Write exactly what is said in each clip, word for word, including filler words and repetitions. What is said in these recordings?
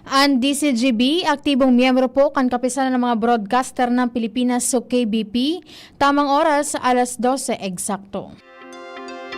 An D C G B, aktibong miyembro po kan Kapisanan ng mga Broadcaster ng Pilipinas o K B P. Tamang oras, alas dose eksakto.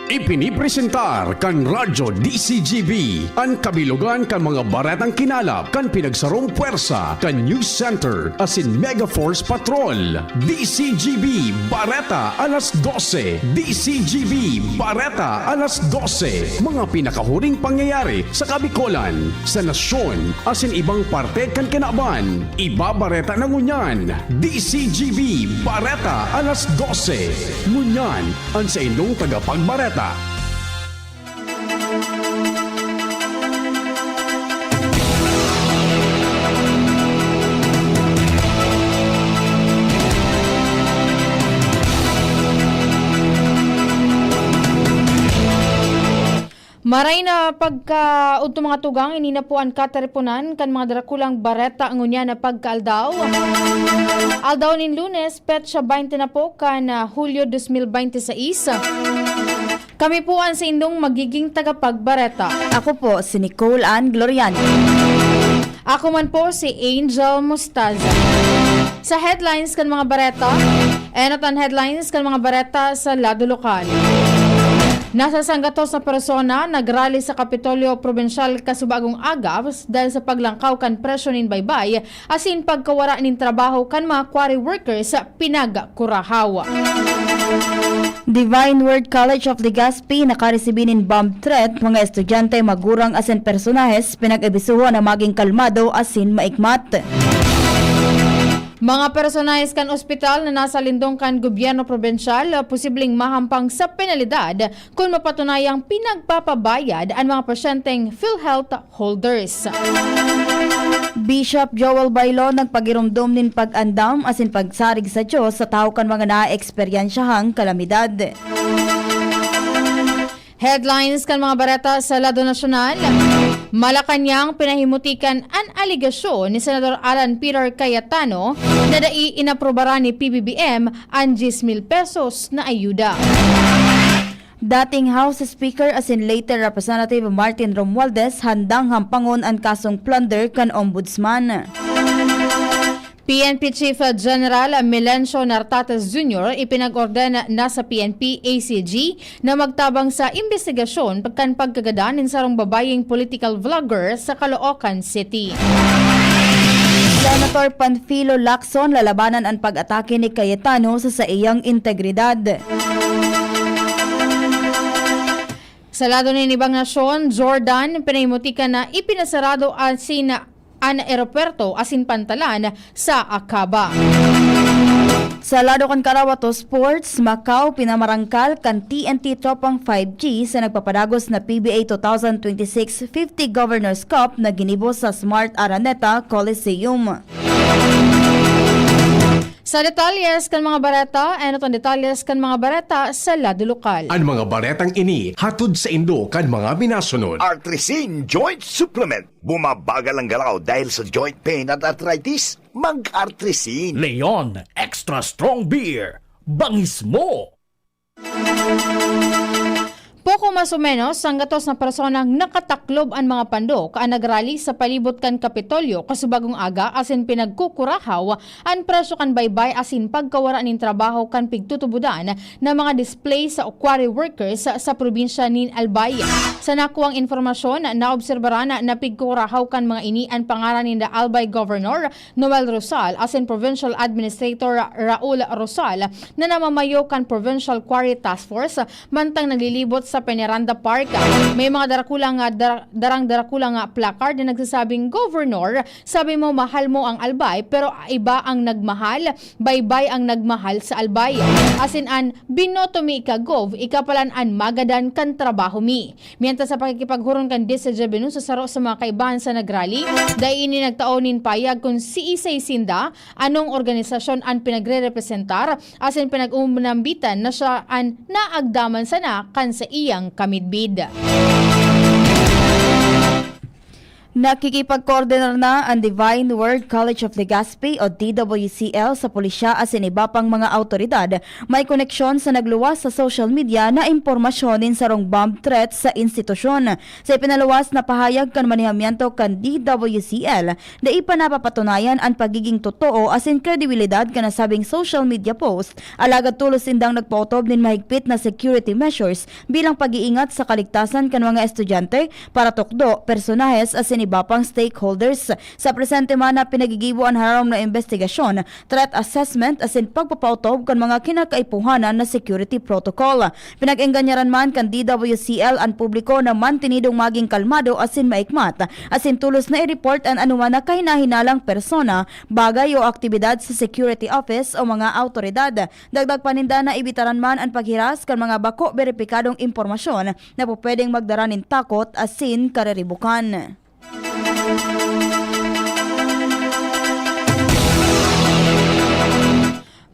Ipinipresentar kan Radyo D C G B an kabilogan kan mga baretang kinalap kan pinagsarong pwersa kan News Center asin Mega Force Patrol. D C G B Bareta alas dose. D C G B Bareta alas dose. Mga pinakahuring pangyayari sa Kabikolan, sa nasyon, asin ibang parte kan kinaban. Ibabareta na ngunyan. D C G B Bareta alas dose. Ngunyan, an saindong tagapagbareta. Maray na pagkaudto mga tugang, ini na po an katiriponan kan mga darakulang bareta ngunyan na pagkaaldaw. Aldaw nin Lunes, petsa baynte na po kan, ah, Hulyo dos mil baynte sais. Kami po an saindong magiging tagapagbareta. Ako po si Nicole Ann Gloriani. Ako man po si Angel Mostaza. Sa headlines kan mga bareta, enot an headlines kan mga bareta sa lado lokal. Nasa sanggatos na persona nagrally sa Kapitolyo Probinsyal kasubagong aga dahil sa paglangkaw kan presyo nin baybay asin pagkawara nin trabaho kan mga quarry workers sa pinagkurahaw. Divine Word College of Legazpi nakaresibi nin bomb threat, mga estudyante, magurang asin personahes pinag-abisuhon na maging kalmado asin maikmat. Mga personahes kan ospital na nasa lindong kan gobyerno probinsyal posibleng mahampang sa penalidad kun mapatunayang pinagpapabayad an mga pasyenteng PhilHealth holders. Bishop Joel Bailo nagpagiromdom nin pag-andam asin pagsarig sa Dios sa tawo kan mga naeksperyensyahang kalamidad. Headlines kan mga bareta sa lado nasyonal. Malacañang, pinahimutikan an alegasyon ni Senador Alan Peter Cayetano na dai inaprubaran ni P B B M an diyes mil pesos na ayuda. Dating House Speaker asin later Representative Martin Romualdez handang hampangon an kasong plunder kan Ombudsman. P N P Chief General Melencio Nartates Junior ipinag-orden na sa P N P A C G na magtabang sa imbestigasyon kan pagkagadan nin sarong babayeng political vlogger sa Caloocan City. Senator Panfilo Lacson lalabanan an pag-atake ni Cayetano sa saiyang integridad. Sa lado nin ibang nasyon, Jordan, pinahimutikan na ipinasarado asin an eropuwerto asin pantalan sa Aqaba. Sa lado kan Karawato Sports, Macau, pinamarangkal kan T N T Tropang five G sa nagpapadagos na P B A two thousand twenty-six fifty Governors Cup na ginibo sa Smart Araneta Coliseum. Sa detalles kan mga bareta, enot an detalles kan mga bareta sa lado lokal. An mga baretang ini hatod saindo kan mga minasunod. Artrisin Joint Supplement. Bumabagal ang galaw dahil sa joint pain at arthritis? Mag-Artrisin. Leon Extra Strong Beer. Bangis mo! Poko mas o menos, sanggatos na personang nakataklob an mga pandok an nagrally sa palibot kan Kapitolyo kasubagong aga asin pinagkukurahaw an presyo kan baybay asin pagkawara nin trabaho kan pigtutubodan na mga displaced quarry workers sa, sa probinsya nin Albay. Sa nakuwang impormasyon, naobserbaran na pigkukurahaw kan mga ini an pangaran ninda Albay Governor Noel Rosal asin Provincial Administrator Raul Rosal na namamayo kan Provincial Quarry Task Force mantang naglilibot sa Peñaranda Park. May mga darakulang, ah, dar-, darang darakulang, ah, placard na nagsasabing, "Governor, sabi mo mahal mo ang Albay, pero iba ang nagmahal, baybay ang nagmahal sa Albay." Asin an, "Binoto mi ika, Gov, ika palan an magadan kan trabaho mi." Mientras sa pakikipaghuron kan Dizon Jabenu sa saro sa mga kaibahan sa nagrally, dai ini nagtao nin payag kun siisay sinda, anong organisasyon an pinagrerepresentar, asin pinag-uunambitan na siya an naagdaman sana kan saiyang kamidbid. Nakikipagkoordinar na ang Divine Word College of Legazpi o D W C L sa pulisya asin iba pang mga awtoridad may koneksyon sa nagluwas sa social media na impormasyon nin sarong bomb threat sa institusyon. Sa ipinaluwas na pahayag kan manehamiento kan D W C L, dai pa napapatunayan an pagiging totoo asin kredibilidad kan nasabing social media post, alagad tolos sindang nagpaotob nin mahigpit na security measures bilang pag-iingat sa kaligtasan kan mga estudyante, paratukdo, personahes asin iba pang stakeholders. Sa presente man na pinagigibo an hararom na imbestigasyon, threat assessment asin pagpapaotob kan mga kinakaipuhanan na security protocol. Pinag-engganyaran man kan D W C L an publiko na mantinidong magin kalmado asin maikmat, asin tolos na i-report an anoman na kahinahinalang persona, bagay o aktibidad sa security office o mga awtoridad. Dagdag pa ninda na ibitaran man an paghiras kan mga bako beripikadong impormasyon na pupwedeng magdara nin takot asin kariribukan.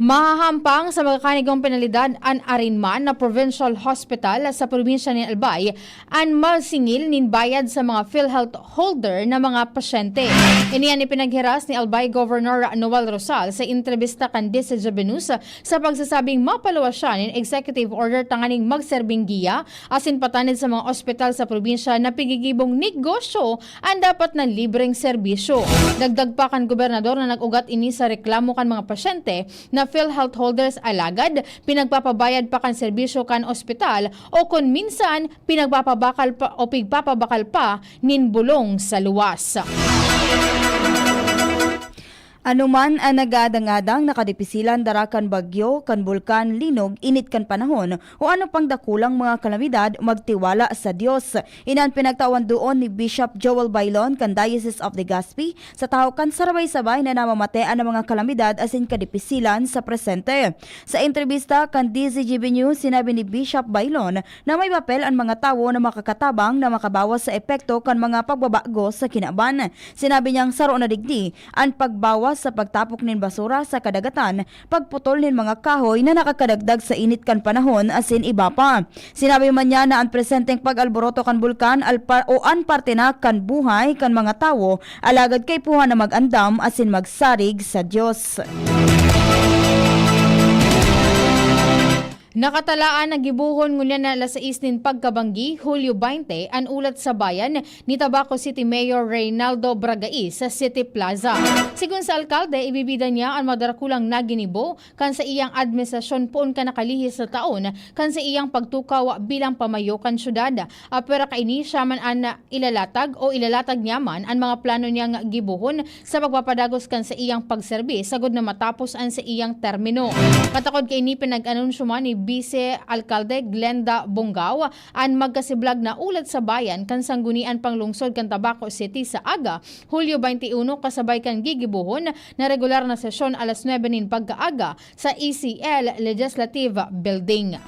Mahahampang sa makakanigong penalidad an arin man na provincial hospital sa probinsya nin Albay an masingil nin bayad sa mga PhilHealth holder na mga pasyente. Ini an ipinaghiras ni Albay Governor Noel Rosal sa entrebista kan DZGB News sa pagsasabing mapaluwas siya nin executive order tanganing magserbing giya asin patanid sa mga ospital sa probinsya na pigigibong negosyo an dapat na libreng serbisyo. Dagdag pa kan gobernador na nag-ugat ini sa reklamo kan mga pasyente na PhilHealth holders, alagad pinagpapabayad pa kan serbisyo kan ospital o kun minsan pinagpapabakal pa o pigpapabakal pa nin bulong sa luwas. Anoman an nagadangadang na kadipisilan dara kan bagyo, kan bulkan, linog, init kan panahon, o ano pang dakulang mga kalamidad, magtiwala sa Dios. Ini an pinagtawan duon ni Bishop Joel Bailon kan Diocese of Legazpi sa tahaw kan sarabay-sabay na namamatean na mga kalamidad asin kadipisilan sa presente. Sa entrebista kan DZGB News, sinabi ni Bishop Bailon na may papel an mga tawo na makakatabang na makabawas sa epekto kan mga pagbabago sa kinaban. Sinabi niyang saro na digdi an pagbawas sa pagtapok nin basura sa kadagatan, pagputol nin mga kahoy na nakakadagdag sa init kan panahon asin iba pa. Sinabi man niya na an presenteng pag-alboroto kan bulkan alpa-, o an parte na kan buhay kan mga tawo, alagad kaipuhan na mag-andam asin magsarig sa Dios. Nakatalaan na gibohon ngunyan na alas sais nin pagkabanggi, Hulyo baynte, an Ulat sa Bayan ni Tabaco City Mayor Reynaldo Bragais sa City Plaza. Sigon sa alkalde, ibibida niya an madarakulang naginibo kan saiyang administrasyon poon kan nakalihis na taon kan saiyang pagtukaw bilang pamayo kan syudad. Apwera kaini, siya man an ilalatag o ilalatag niya man an mga plano niyang gibohon sa pagpapadagos kan saiyang pagserbi sagod na matapos an saiyang termino. Katakod kaini, pinag-anunsyo man ni Vice Alkalde Glenda Bongao an magkasiblag na Ulat sa Bayan kan Sanggunian Panglungsod kan Tabaco City sa aga, Hulyo baynte uno, kasabay kan gigibohon na regular na sesyon alas nuebe nin pagkaaga sa E C L Legislative Building.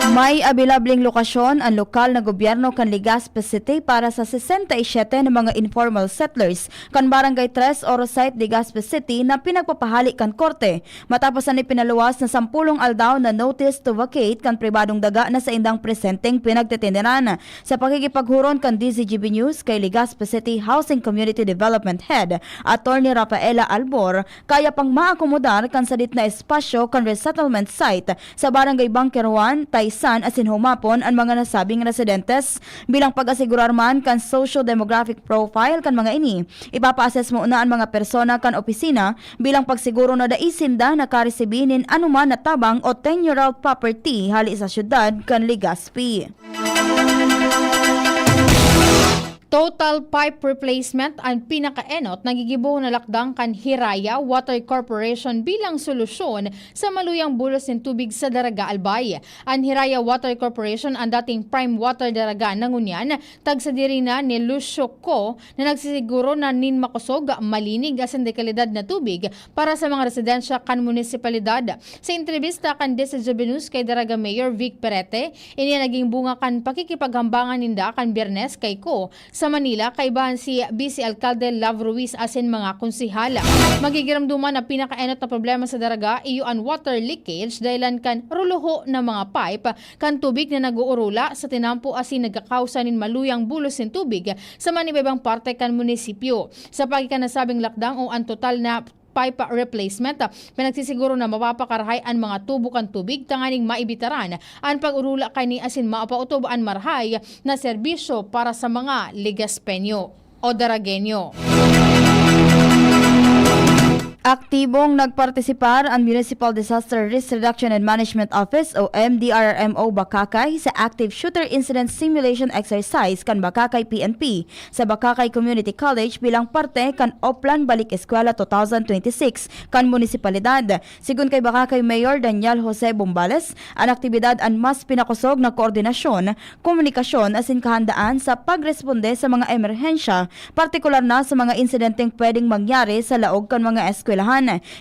May abilabling lokasyon an lokal na gobyerno kan Legazpi City para sa sesenta y siete na mga informal settlers kan Barangay Tres Orosite, Legazpi City na pinagpapahali kan korte matapos an ipinaluwas na sampulong aldaw na notice to vacate kan pribadong daga na saindang presenteng pinagtitiniran. Sa pakikipaghuron kan DZGB News kay Legazpi City Housing Community Development Head Attorney Rafaela Albor, kaya pang maakomodar kan sadit na espasyo kan resettlement site sa Barangay Bunker one, Taysan asin Humapon an mga nasabing residentes. Bilang pag-asigurar man kan socio-demographic profile kan mga ini, ipapa-assess muna an mga persona kan opisina bilang pagsiguro na dai sinda nakaresibi nin anoman na tabang o tenurial property hali sa syudad kan Legazpi. Total pipe replacement an pinakaenot na gigibohon na lakdang kan Hiraya Water Corporation bilang solusyon sa maluyang bulos nin tubig sa Daraga, Albay. An Hiraya Water Corporation, an dating Prime Water Daraga na ngunyan tagsadiri na ni Lucio Co, na nagsisiguro na nin makosog, malinig asin de kalidad na tubig para sa mga residensya kan munisipalidad. Sa entrebista kan DZGB News kay Daraga Mayor Vic Perete, ini an naging bunga kan pakikipaghambangan ninda kan Biyernes kay Co Sa Manila, kaibahan si Vice Alkalde Love Ruiz asin mga konsehal. Magigiromdoman na pinakaenot na problema sa Daraga iyo an water leakage dahilan kan ruluho na mga pipe kan tubig na nag-uurula sa tinampo asin nagkakausa nin maluyang bulos nin tubig sa manibaybang parte kan munisipyo. Sa pagi kan nasabing lakdang o an total na pipe replacement, ah, pinagsisiguro na mapapakarahay an mga tubo kan tubig tanganing maibitaran an pag-urula kaini asin mapautob an marahay na serbisyo para sa mga Legaspeño o Daragueño. Aktibong nagpartisipar an Municipal Disaster Risk Reduction and Management Office o M D R R M O Bacacay sa Active Shooter Incident Simulation Exercise kan Bacacay P N P sa Bacacay Community College bilang parte kan Oplan Balik Eskwela two thousand twenty-six kan munisipalidad. Sigon kay Bacacay Mayor Daniel Jose Bombales, an aktibidad an mas pinakosog na koordinasyon, komunikasyon asin kahandaan sa pagresponde sa mga emerhensya, partikular na sa mga insidenteng pwedeng mangyari sa laog kan mga eskwelahan.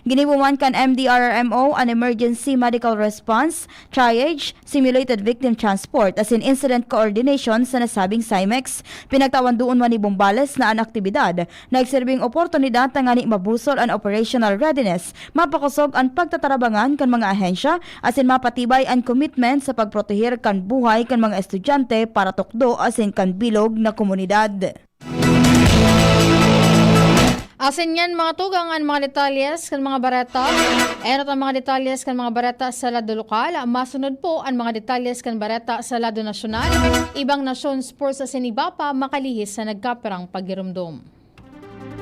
Ginibo man kan M D R R M O an emergency medical response, triage, simulated victim transport asin incident coordination sa nasabing SIMEX. Pinagtawan duon man ni Bombales na an aktibidad nagserbing oportunidad tangani mabusol an operational readiness, mapakosog an pagtatarabangan kan mga ahensya, asin mapatibay an commitment sa pagproteher kan buhay kan mga estudyante, paratukdo asin kan bilog na komunidad. Asin yan, mga tugang, an mga detalyes kan mga bareta. Enot an mga detalyes kan mga bareta sa lado lokal. Masunod po an mga detalyes kan bareta sa lado nasyonal. Ibang nasyon, sports asin iba pa makalihis sa nagkapirang pagiromdom.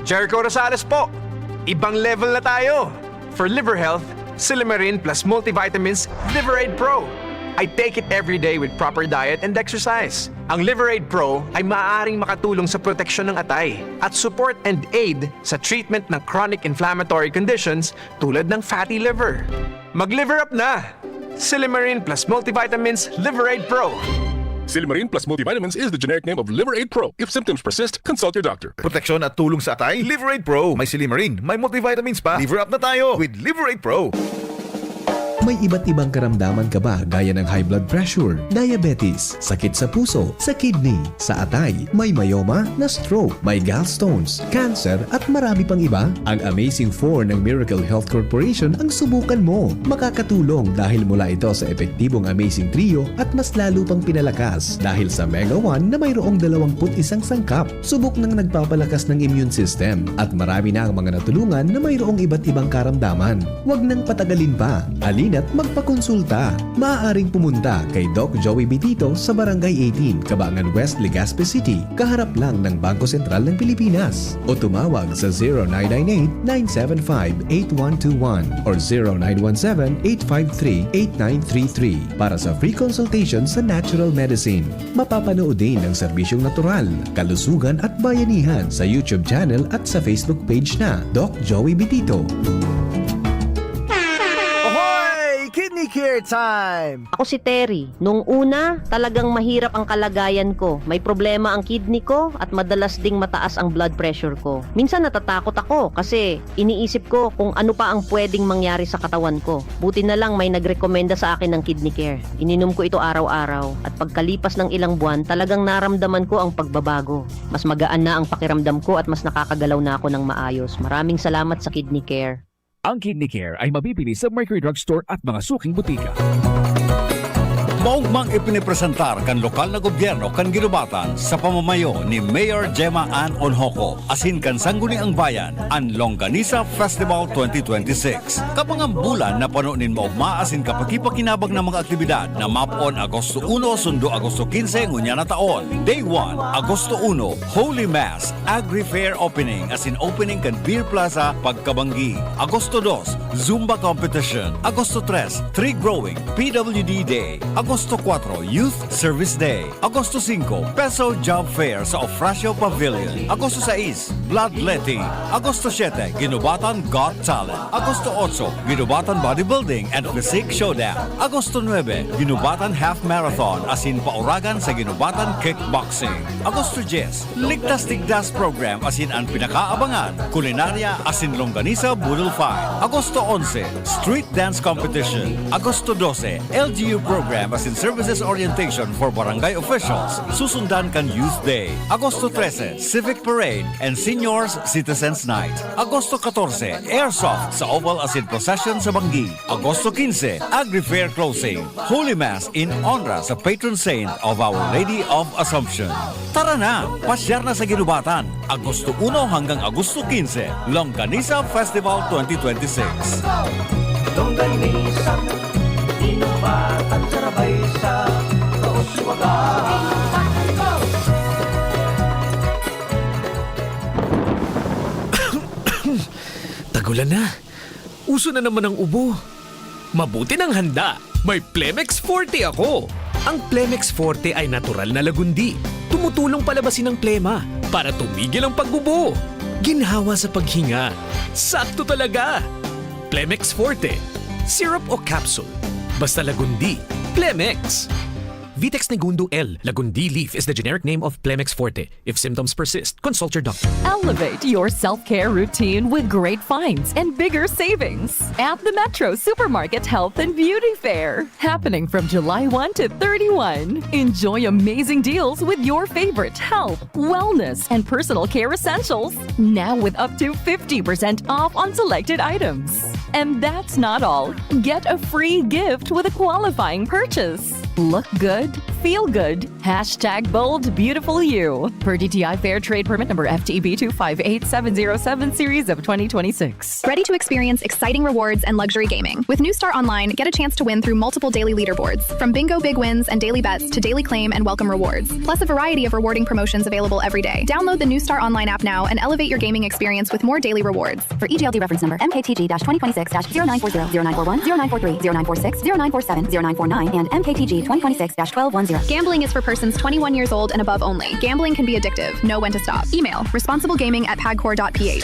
Jericho Rosales po! Ibang level na tayo! For liver health, Silymarin plus multivitamins Liver Aid Pro. I take it every day with proper diet and exercise. Ang Liver Aid Pro ay maaaring makatulong sa proteksyon ng atay at support and aid sa treatment ng chronic inflammatory conditions tulad ng fatty liver. Mag-liver up na! Silymarin plus multivitamins Liver Aid Pro. Silymarin plus multivitamins is the generic name of Liver Aid Pro. If symptoms persist, consult your doctor. Proteksyon at tulong sa atay, Liver Aid Pro. May silymarin, may multivitamins pa. Liver up na tayo with Liver Aid Pro. May iba't ibang karamdaman ka ba gaya ng high blood pressure, diabetes, sakit sa puso, sa kidney, sa atay, may myoma, na-stroke, may gallstones, cancer at marami pang iba? Ang Amazing four ng Miracle Health Corporation ang subukan mo. Makakatulong dahil mula ito sa epektibong Amazing Trio at mas lalo pang pinalakas dahil sa Mega one na mayroong dalawampu't isang sangkap. Subok nang nagpapalakas ng immune system at marami na ang mga natulungan na mayroong iba't ibang karamdaman. Huwag nang patagalin pa. Halina't magpakonsulta. Maaaring pumunta kay Doc Joey Bitito sa Barangay eighteen, Cabangan West, Legazpi City, kaharap lang ng Bangko Sentral ng Pilipinas. O tumawag sa zero nine nine eight, nine seven five, eight one two one or zero nine one seven, eight five three, eight nine three three para sa free consultation sa natural medicine. Mapapanood din ang serbisyong natural, kalusugan at bayanihan sa YouTube channel at sa Facebook page na Doc Joey Bitito. Ahoy! Kidney Care Time! Ako si Terry. Nung una, talagang mahirap ang kalagayan ko. May problema ang kidney ko at madalas ding mataas ang blood pressure ko. Minsan natatakot ako kasi iniisip ko kung ano pa ang pwedeng mangyari sa katawan ko. Buti na lang may nagrekomenda sa akin ng Kidney Care. Ininom ko ito araw-araw at pagkalipas ng ilang buwan, talagang naramdaman ko ang pagbabago. Mas magaan na ang pakiramdam ko at mas nakakagalaw na ako ng maayos. Maraming salamat sa Kidney Care. Ang Kidney Care ay mabibili sa Mercury Drug Store at mga suking butika. Maugmang ipinipresentar kan lokal na gobyerno kan Guinobatan sa pamamayo ni Mayor Gemma Ann Onhoco asin kan Sangguniang Bayan an Longganisa Festival twenty twenty-six. Kabangang bulan na pano nin maugma asin kapakipakinabang na mga aktibidad na mapoon Agosto uno sundo Agosto quince ngunyan na taon. Day one, Agosto uno, Holy Mass, Agri Fair Opening asin opening kan Beer Plaza pagkabanggi. Agosto dos, Zumba Competition. Agosto tres, Tree Growing, P W D Day. Agosto cuatro, Youth Service Day. Agosto cinco, Peso Job Fair sa Ofracio Pavilion. Agosto sais, Bloodletting. Agosto siete, Guinobatan Got Talent. Agosto ocho, Guinobatan Bodybuilding and Physique Showdown. Agosto nuebe, Guinobatan Half Marathon asin pauragan sa Guinobatan Kickboxing. Agosto diyes, Ligtas Tigdas Program asin an pinakaabangan, Kulinarya asin Longganisa Boodle Fight. Agosto onse, Street Dance Competition. Agosto dose, L G U Program Services orientation for barangay officials. Susundan kan Youth Day, Agosto trese, Civic Parade, and Seniors Citizens Night, Agosto katorse, Airsoft sa Oval Asin Procession sa Banggi, Agosto kinse, Agri Fair Closing, Holy Mass in honra sa patron saint of Our Lady of Assumption. Tara na! Pasyar na sa Ginubatan, Agosto uno hanggang Agosto kinse, Longganisa Festival twenty twenty-six. Longganisa, Ginubatan, sarabay sa Kauswagan. Tagulan na. Uso na naman ang ubo. Mabuti nang handa. May Plemex Forte ako. Ang Plemex Forte ay natural na lagundi. Tumutulong palabasin ang plema para tumigil ang pag-ubo. Ginhawa sa paghinga. Sakto talaga. Plemex Forte. Syrup o capsule. Basta lagundi. Plemex. Vitex Negundo L. Lagundi leaf is the generic name of Plemex Forte. If symptoms persist, consult your doctor. Elevate your self-care routine with great finds and bigger savings at the Metro Supermarket Health and Beauty Fair, happening from July one to thirty-one. Enjoy amazing deals with your favorite health, wellness, and personal care essentials, now with up to fifty percent off on selected items. And that's not all. Get a free gift with a qualifying purchase. Look good, feel good. Hashtag bold beautiful you. Per D T I Fair Trade Permit number F T E B two five eight seven zero seven series of twenty twenty-six. Ready to experience exciting rewards and luxury gaming? With New Star Online, get a chance to win through multiple daily leaderboards, from bingo big wins and daily bets to daily claim and welcome rewards, plus a variety of rewarding promotions available every day. Download the New Star Online app now and elevate your gaming experience with more daily rewards. For E G L D reference number, M K T G dash twenty twenty-six dash zero nine four zero, zero nine four one, zero nine four three, zero nine four six, zero nine four seven, zero nine four nine, and M K T G twenty twenty-six dash twelve one zero. Gambling is for persons twenty-one years old and above only. Gambling can be addictive. Know when to stop. Email responsiblegaming at pagcor dot P H.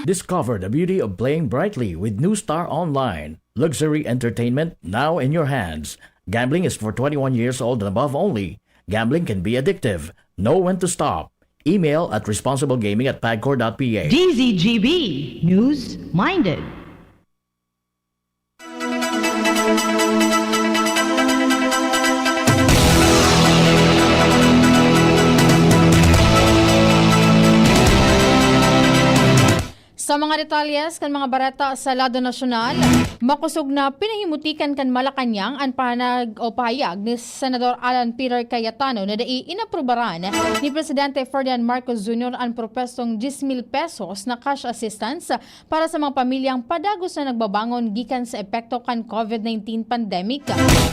Discover the beauty of playing brightly with New Star Online. Luxury entertainment now in your hands. Gambling is for twenty-one years old and above only. Gambling can be addictive. Know when to stop. Email at responsiblegaming at pagcor dot P H. D Z G B News Minded. Sa mga detalles kan mga bareta sa lado nasyonal, makosog na pinahimutikan kan Malacañang an pahanag o pahayag ni Senador Alan Peter Cayetano na dai inaprubaran ni Presidente Ferdinand Marcos Junior an propwestong diyes mil pesos na cash assistance para sa mga pamilyang padagos na nagbabangon gikan sa epekto kan COVID nineteen pandemic.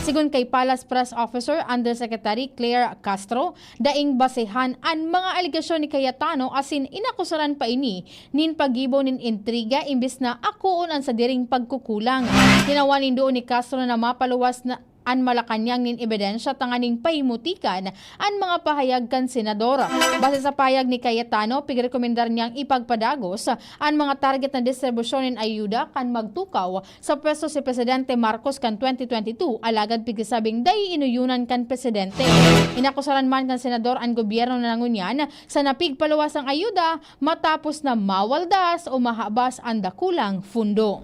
Sigon kay Palace Press Officer Undersecretary Claire Castro, daing basehan an mga alegasyon ni Cayetano asin inakusaran pa ini nin paggibo nin intriga imbis na akoon an sadiring pagkukulang. Tinawan nin duon ni Castro na mapaluwas na an Malacañang nin ebidensya tanganing pahimutikan an mga pahayag kan senador. Base sa pahayag ni Cayetano, pigrekomendar niyang ipagpadagos an mga target na distribusyon nin ayuda kan magtukaw sa pwesto si Presidente Marcos kan twenty twenty-two, alagad pigsasabing dai inuyonan kan presidente. Inakusaran man kan senador an gobyerno na nangunyan sa napigpaluwas ang ayuda matapos na mawaldas o mahabas an dakulang pundo.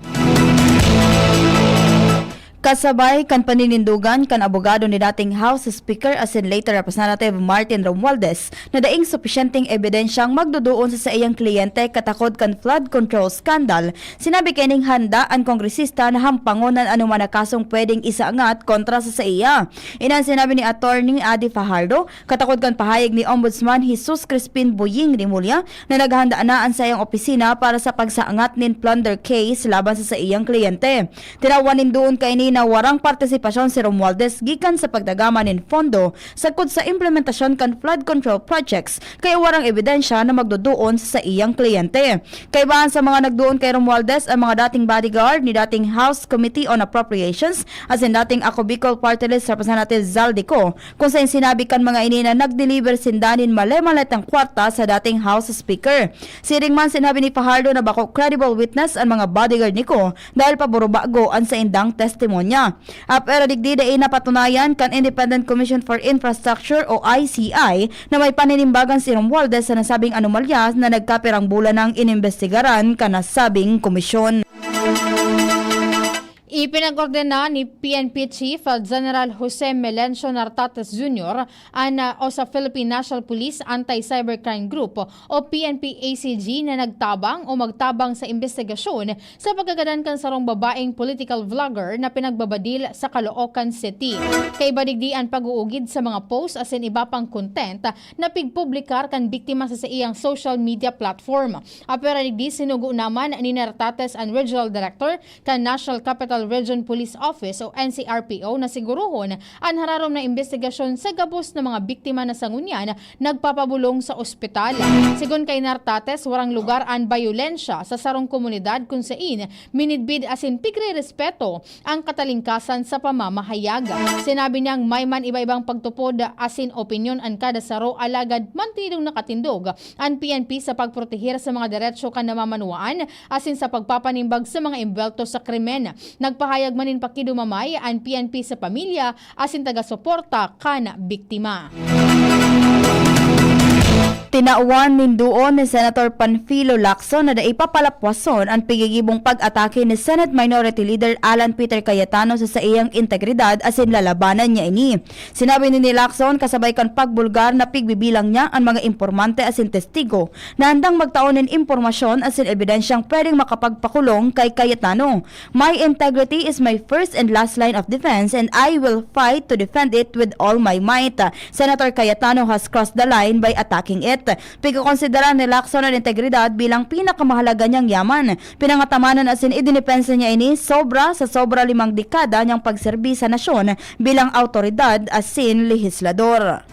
Kasabay kan paninindogan kan abogado ni dating House Speaker asin late Representative Martin Romualdez na daing supisyenteng ebidensyang magduduon sa saiyang kliyente katakod kan flood control scandal, sinabi kaining handa an kongresista na hampangon an anoman na kasong pwedeng isaangat kontra sa saiya. Ini an sinabi ni Attorney Adi Fajardo, katakod kan pahayag ni Ombudsman Jesus Crispin Boying Rimulya na naghanda na an saiyang opisina para sa pagsaangat nin plunder case laban sa saiyang kliyente. Tinawan nin duon kaini na warang partisipasyon si Romualdez gikan sa pagdagama nin pondo sagkod sa implementasyon kan flood control projects, kaya warang ebidensya na magduduon sa saiyang kliyente. Kaibahan sa mga nagduon kay Romualdez ang mga dating bodyguard ni dating House Committee on Appropriations asin dating Ako Bicol Party List Representative Zaldy Co, kung saen sinabi kan mga ini na nag-deliver sinda nin male-maletang kwarta sa dating House Speaker. Siring man, sinabi ni Fajardo na bako credible witness an mga bodyguard ni Co dahil paboro-bago an saindang testimonya. Apwera digdi, dai napatunayan kan Independent Commission for Infrastructure o I C I na may paninimbagan si Romualdez sa nasabing anomalya na nagkapirang bulan nang inimbestigaran kan nasabing komisyon. Ipinag-ordena ni P N P Chief General Jose Melencio Nartates Junior an, ah, o sa Philippine National Police Anti-Cybercrime Group o P N P A C G na nagtabang o magtabang sa imbestigasyon sa pagkagadan kan sarong babaeng political vlogger na pinagbabadil sa Caloocan City. Kaiba digdi an pag-uugid sa mga post asin iba pang content na pigpublikar kan biktima sa saiyang social media platform. Apwera digdi, sinugo naman ni Nartates an Regional Director kan National Capital Region Police Office o N C R P O na sigurohon an hararom na imbestigasyon sa gabos na mga biktima na sa ngunyan nagpapabolong sa ospital. Sigon kay Nartates, warang lugar an bayolensya sa sarong komunidad kun sain minidbid asin pigrerespeto ang katalingkasan sa pamamahayag. Sinabi niyang may man iba-ibang pagtupod asin opinyon an kada saro, alagad mantinidong nakatindog an P N P sa pagproteher sa mga deretsyo kan namamanuan asin sa pagpapanimbag sa mga embwelto sa krimen. Nagpahayag man nin pakidumamay an P N P sa pamilya asin taga-suporta kan biktima. Tinawan nin duon ni Senator Panfilo Lacson na dai papalapwason an pigigibong pag-atake ni Senate Minority Leader Alan Peter Cayetano sa saiyang integridad asin lalabanan niya ini. Sinabi ni Lacson, kasabay kan pagbulgar na pigbibilang niya an mga impormante asin testigo na handang magtao nin impormasyon asin ebidensyang pwedeng makapagpakulong kay Cayetano. "My integrity is my first and last line of defense and I will fight to defend it with all my might. Senator Cayetano has crossed the line by attacking it." Pigkokonsidera ni Lacson an integridad bilang pinakamahalaga niyang yaman. Pinangatamanan asin idinepensa niya ini sobra sa sobra limang dekada niyang pagserbi sa nasyon bilang awtoridad asin lehislador.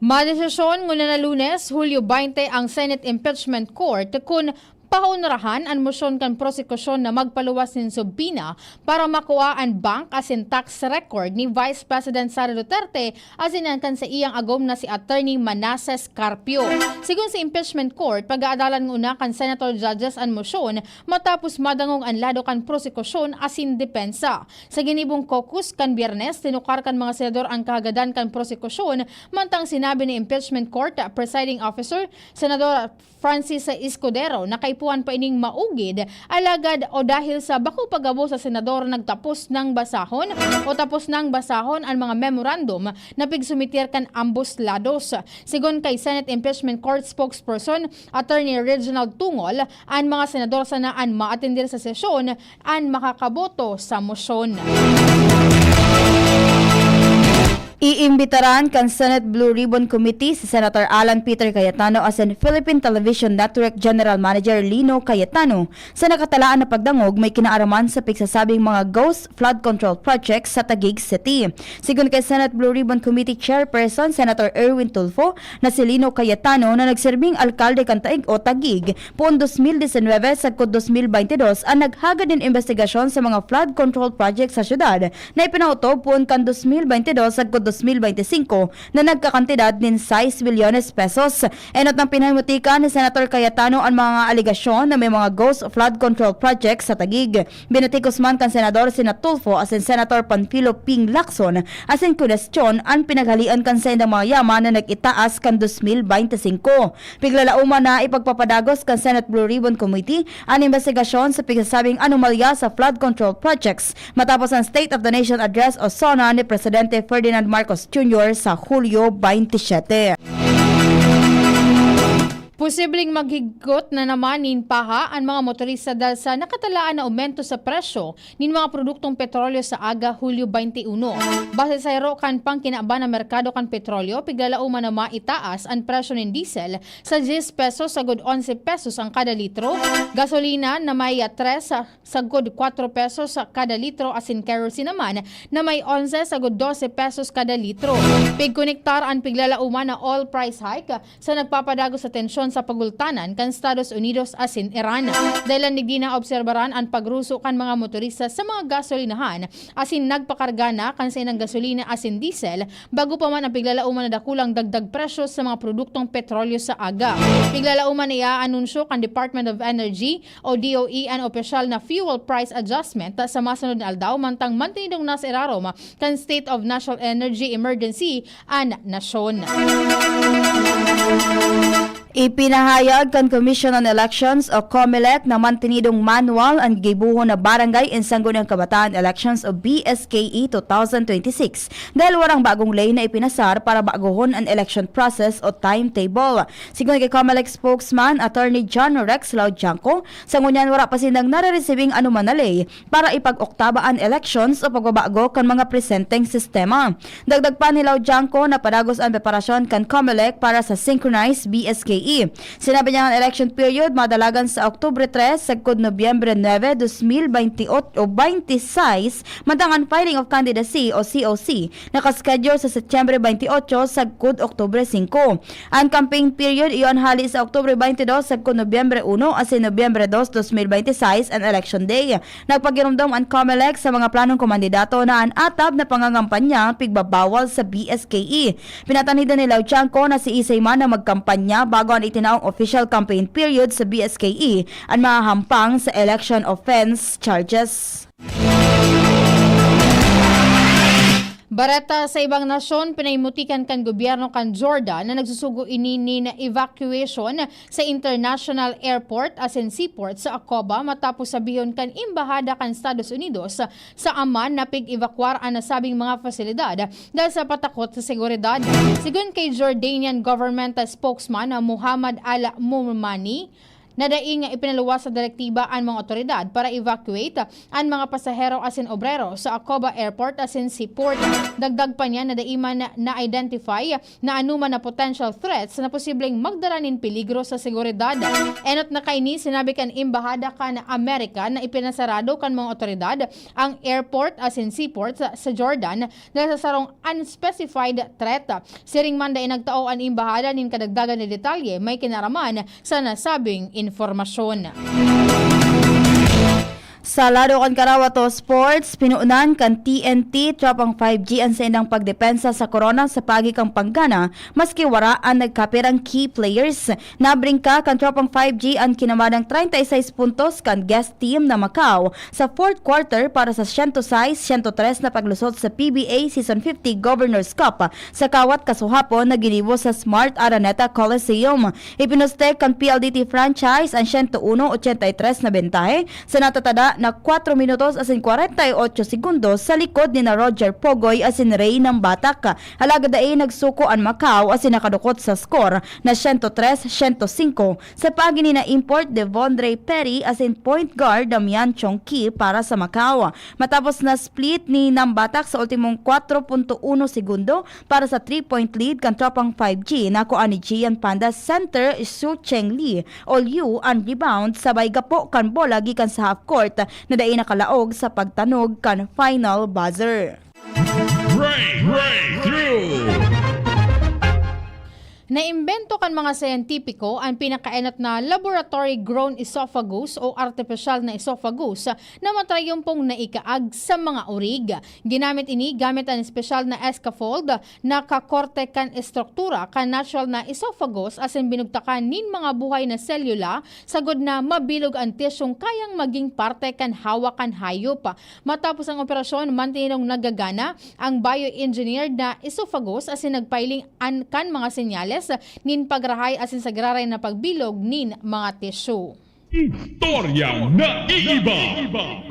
Madesisyon ngunyan na Lunes, Hulyo twenty, ang Senate Impeachment Court kun pahonorahan an mosyon kan prosekusyon na magpaluwas nin subpoena para makua an bank asin tax record ni Vice President Sara Duterte asin an kan saiyang agom na si Attorney Manases Carpio. Sigon sa Impeachment Court, pag-aadalan nguna kan senator judges an mosyon matapos madangog an lado kan prosekusyon asin depensa. Sa ginibong caucus kan Biyernes, tinukar kan mga senador an kahagadan kan prosekusyon, mantang sinabi ni Impeachment Court Presiding Officer, Senador Francis Escudero, na kaipuhan pa ining maugid, alagad o dahil sa bako pa gabos sa senador nagtapos nang basahon o tapos nang basahon an mga memorandum na pigsumiter kan ambos lados. Sigon kay Senate Impeachment Court spokesperson Attorney Reginald Tungol, an mga senador sana an maatender sa sesyon an makakaboto sa mosyon. Iimbitaran kan Senate Blue Ribbon Committee si Senator Alan Peter Cayetano asin Philippine Television Network General Manager Lino Cayetano sa nakatalaan na pagdangog may kinaaraman sa pigsasabing mga ghost flood control projects sa Taguig City. Sigon kay Senate Blue Ribbon Committee Chairperson Senator Erwin Tulfo, na si Lino Cayetano na nagserbing alkalde kan Taig o Taguig poon dos mil disinwebe sagkod dos mil baynte dos an naghagad nin imbestigasyon sa mga flood control project sa syudad na ipinaotob poon kan dos mil baynte dos sagkod dos mil baynte singko na nagkakantidad nin sais bilyones pesos. Enot nang pinahimutikan ni Senator Cayetano an mga alegasyon na may mga ghost flood control project sa Taguig. Binatikos man kan Senador sina Tulfo asin Senator Panfilo Ping Lacson asin kunestyon an pinaghalian kan saindang mga yaman na nag-itaas kan dos mil baynte singko. Piglalauman na ipagpapadagos kan Senate Blue Ribbon Committee an imbestigasyon sa pigsasabing anomalya sa flood control projects matapos ang State of the Nation Address o SONA ni Presidente Ferdinand Marcos Junior sa Hulyo baynte siyete. Posibleng maghigot na naman nin paha an mga motorista dahil sa nakatalaan na aumento sa presyo nin mga produktong petrolyo sa aga, Hulyo baynte uno. Base sa saro kan pangkinaban na merkado kan petrolyo, piglalauman na maitaas an presyo nin diesel sa diyes pesos sagkod onse pesos ang kada litro, gasolina na may tres sagkod kwatro pesos kada litro asin kerosene naman na may onse sagkod dose pesos kada litro. Pigkonektar an piglalauman na oil price hike sa nagpapadagos sa tensyon sa pagultanan kan Estados Unidos asin Iran. Dahelan digdi naobserbaran an pagruso kan mga motorista sa mga gasolinahan asin nagpakarga na kan saindang gasolina asin diesel, bako pa man ang piglalauman na dakulang dagdag presyo sa mga produktong petrolyo sa aga. Piglalauman na iaanunsyo kan Department of Energy o D O E an opisyal na fuel price adjustment sa masunod na aldaw, mantang mantinidong nasa irarom kan State of National Energy Emergency an nasyon. Ipinahayag kan Commission on Elections o COMELEC na mantinidong manual an gigibohon na Barangay and Sangguniang Kabataan Elections o B S K E two thousand twenty-six dahil warang bagong ley na ipinasar para bagohon an election process o timetable. Sigon kay COMELEC spokesman Attorney John Rex Laudianco, sa ngunyan wara pa sindang nareresibing anoman na ley para ipag-oktaba an elections o pagbabago kan mga presenteng sistema. Dagdag pa ni Laudianco na padagos an preparasyon kan COMELEC para sa synchronized B S K E. Sinabi niya ang election period madalagan sa Oktubre tres sagkod Nobyembre nuebe, dos mil bente ocho o bente sais, mantang an filing of candidacy o C O C nakaschedule sa Setyembre bente ocho sagkod Oktubre singko. An campaign period iyo an hali sa Oktubre bente dos sagkod Nobyembre uno asin Nobyembre dos, dos mil bente sais an election day. Nagpagiromdom an COMELEC sa mga planong kumandidato na an atab na pangangampanya pigbabawal sa B S K E. Pinatanhidan ni Laudianco na siisay man na magkampanya bago an itinaong official campaign period sa B S K E an mahahampang sa election offense charges. Bareta sa ibang nasyon, pinaimutikan kan gobyerno kan Jordan na nagsusugo ini nin evacuation sa international airport asin seaport sa Aqaba matapos sabihon kan Embahada kan Estados Unidos sa Amman na pig-evakuar an nasabing mga pasilidad dahil sa patakot sa seguridad. Sigon kay Jordanian government spokesman na Muhammad Al-Mumani, na daing ipinaluwas sa direktiba an mga otoridad para evacuate an mga pasahero asin obrero sa Aqaba Airport asin seaport. Dagdag pa niya na dai man na-identify na anoman na potential threats na posibleng magdara nin peligro sa seguridad. Enot na kaini, sinabi kan Embahada kan Amerika na ipinasarado kan mga otoridad ang airport asin seaport sa, sa Jordan dahil sa sarong unspecified threat. Siring man dai nagtao an Embahada nin kadagdagan na detalye may kinaraman sa nasabing impormasyon. Sa lado kan Karawato Sports, pinunan kan T N T Tropang five G an saindang pagdepensa sa Corona sa paagi kan panggana, maski wara an nagkapirang key players. Nabringka kan Tropang five G an kinamadang treinta y seis puntos kan guest team na Macau sa fourth quarter para sa sento sais, sento tres na paglusot sa P B A Season fifty Governor's Cup sa kawat kasuhapon na ginibo sa Smart Araneta Coliseum. Ipinuste kan P L D T franchise an sento uno ochenta y tres na bentahe sa natatada na kwatro minutos asin kwarenta y otso segundos sa likod ni na Roger Pogoy asin Rey Nambatak. Alagad dai nagsuko an Macau asin nakadukot sa score na sento tres sento singko sa paagi ni na import Devondre Perry asin point guard Damian Chongki para sa Macau. Matapos na split ni Nambatak sa ultimong kwatro punto uno segundo para sa three-point lead kan Tropang five G, nakuha ni Gian Panda center Su Cheng Li o Liu an rebound sabay gapo kan bola gikan sa half court na dai nakalaog sa pagtanog kan final buzzer. Break, breakthrough! Naimbento kan mga siyentipiko an pinakaenot na laboratory-grown esophagus o artipisyal na esophagus na matrayumpong naikaag sa mga orig. Ginamit ini gamit an espesyal na scaffold na kakorte kan estruktura kan natural na esophagus asin binugtakan nin mga buhay na selyula sagod na mabilog an tisyung kayang maging parte kan hawak kan hayop. Matapos ang operasyon, mantinong nagagana ang bioengineered na esophagus asin nagpailing an kan mga senyales nin pagrahay asin sa giraray na pagbilog nin mga tisyu. Istoryang naiiba.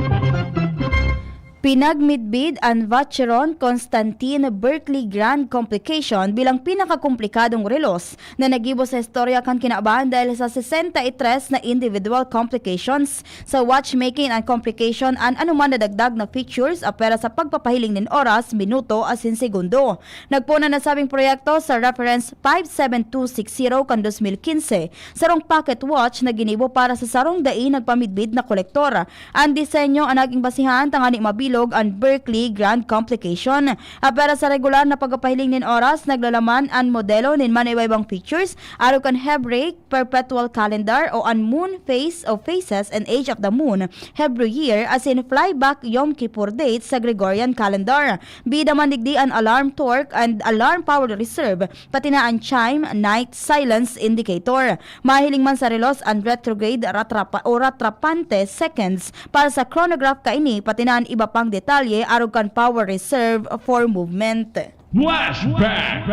Pinagmidbid an Vacheron Constantin Berkeley Grand Complication bilang pinakakomplikadong relos na naggibo sa istorya kan kinaban dahil sa sesenta y tres na individual complications. Sa watchmaking and complication, an anuman na dagdag na features apwera sa pagpapahiling nin oras, minuto, asin segundo. Nagpoon an nasabing proyekto sa reference five seven two six zero kan dos mil quince, sarong pocket watch na ginibo para sa sarong dai nagpamidbid na kolektor. An disenyo an naging basihan tangani mabilog an Berkeley Grand Complication. Apwera sa regular na pagpapahiling nin oras, naglalaman an modelo nin manaiba-ibang features, arog kan Hebraic perpetual calendar o an moon phase o phases and age of the moon, Hebrew year, asin flyback Yom Kippur date sa Gregorian calendar. Bida man digdi an alarm torque and alarm power reserve, pati na an chime, night silence indicator. Mahiling man sa relos an retrograde ratrapa-, o ratrapante seconds para sa chronograph kaini, pati na an iba pang detalye arog kan power reserve for movement. Flashback!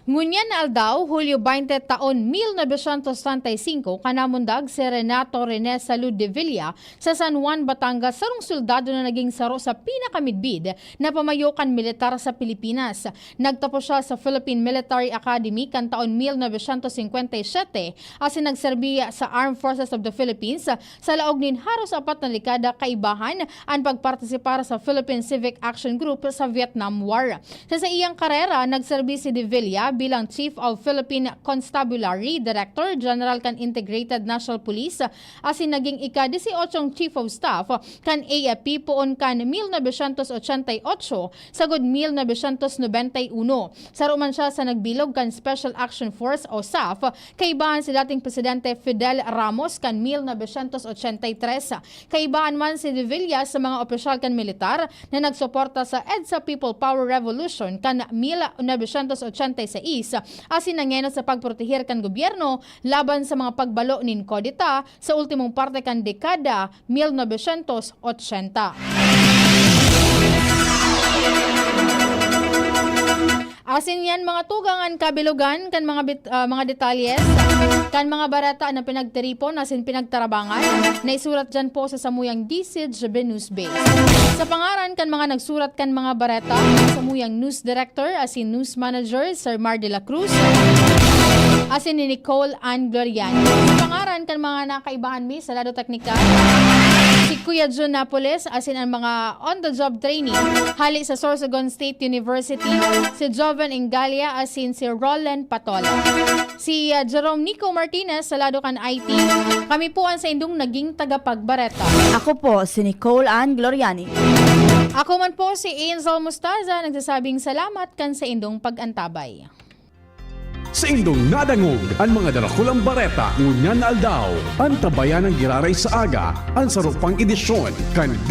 Ngunyan na aldaw, Hulyo baynte, taon mil novecientos treinta y cinco, kan namundag si Renato Rene Salud de Villa sa San Juan, Batangas, sarong soldado na naging saro sa pinakamidbid na pamayo kan militar sa Pilipinas. Nagtapos siya sa Philippine Military Academy kan taon mil novecientos cincuenta y siete, asin nagserbi sa Armed Forces of the Philippines sa laog nin haros apat na dekada, kaibahan an pagpartisipar sa Philippine Civic Action Group sa Vietnam War. Sa saiyang karera, nagserbi si De Villa bilang Chief of Philippine Constabulary, Director General kan Integrated National Police, asin naging ika-dieciocho Chief of Staff kan A F P poon kan mil novecientos ochenta y ocho sagod mil novecientos nobenta y uno. Saro man siya sa nagbilog kan Special Action Force o SAF, kaibahan si dating Presidente Fidel Ramos kan mil novecientos ochenta y tres. Kaibahan man si De Villa sa mga opisyal kan militar na nagsuporta sa EDSA People Power Revolution kan mil novecientos ochenta y seis, asin nangenot sa pagproteher kan gobyerno laban sa mga pagbalo nin kudeta sa ultimong parte kan dekada mil novecientos ochenta. Asin yan, mga tugang, an kabilogan kan mga bit-, ah, mga detalyes kan mga bareta na pinagtiripon asin pinagtarabangan na isurat dyan po sa samuyang D C G B News Base. Sa pangaran kan mga nagsurat kan mga bareta, samuyang news director asin news manager, Sir Mar de la Cruz, asin ni Nicole Ann Gloriani. Sa pangaran kan mga nakaibahan mi sa lado teknikal, si Kuya Jun Napoles, asin ang mga on-the-job training hali sa Sorsogon State University, si Joven Engalia, asin si Roland Patola. Si, ah, Jerome Nico Martinez sa lado kan I T. Kami po an saindong naging tagapagbareta. Ako po si Nicole Ann Gloriani. Ako man po si Angel Mustaza, nagsasabing salamat kan saindong pag-antabay. Saindong nadangog an mga darakulang bareta ngunyan na aldaw. Antabayan an giraray sa aga, an saro pang edisyon kan